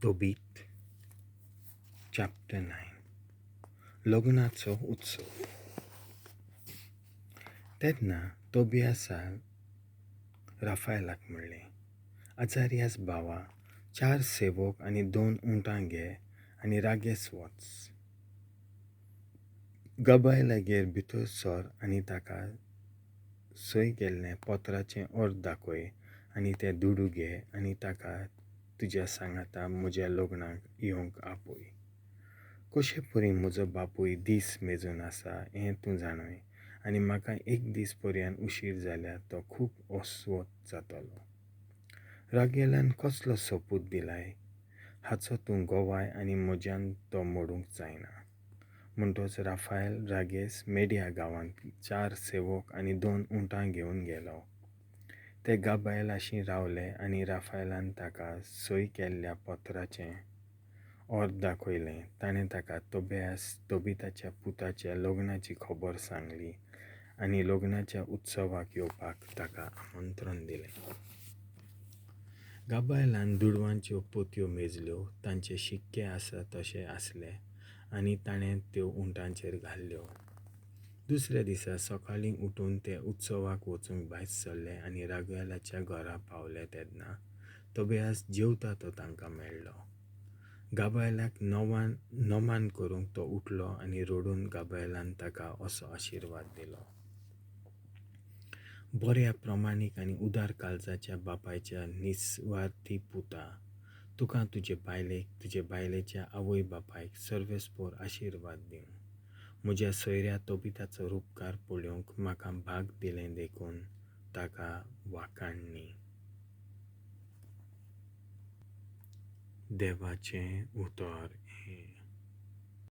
तोबीत chapter 9. लग्नाचो उत्सव. तेन्ना तोबियासान राफायलाक म्हणलें, आजारियास भावा, 4 सेवक आनी 2 उंटां घे आनी रागेस वच. गबायलागेर भितर सर आनी ताका सय केल्लें पत्राचें अर्द दाखय आनी ते दुडू घे आनी ताका तुज्या सांगाता म्हज्या लग्नाक येवंक आपय. कशे परी म्हजो बापूय दीस मेजून आसा हें तूं जाणय आनी म्हाका एक दीस पर्यान उशीर जाल्यार तो खूब अस्वस्थ जातलो. रागेलान कसलो सोपूत दिलाय हाचो तूं गवाय आनी म्हज्यान तो मोडूंक जायना. म्हणटच राफायल रागेस मेडिया गांवांत 4 सेवक आनी 2 उंटां घेवन गेलो. ते गाबायलाशीं रावले आनी राफायलान ताका सय केल्ल्या पत्राचें अर्द दाखयलें. ताणें ताका तोबियास तोबिताच्या पुताच्या लग्नाची खबर सांगली आनी लग्नाच्या उत्सवाक येवपाक ताका आमंत्रण दिलें. गाबायलान दुडवांच्यो पोतयो मेजल्यो, तांचे शिक्के आसा तशे आसले आनी ताणें त्यो उंटांचेर घाल्ल्यो. दुसऱ्या दिसा सकाळीं उठून ते उत्सवाक वचूंक भायर सरले आनी रागुएलाच्या घरा पावले तेन्ना तोबियास जेवता तो तांकां मेळ्ळो. गाबायलाक नमान करूंक तो उठलो आनी रडून गाबायलान ताका असो आशिर्वाद दिलो. बऱ्या प्रमाणीक आनी उदार काळजाच्या बापायच्या निस्वार्थी पुता, तुका तुजे बायलेक, तुजे बायलेच्या आवय बापायक सर्वेस्पोर आशिर्वाद दिवं. म्हज्या सोयऱ्या तोबिताचो रुपकार पळोवंक म्हाका भाग दिलें देखून ताका वाखाणणी. देवाचें उतर हें.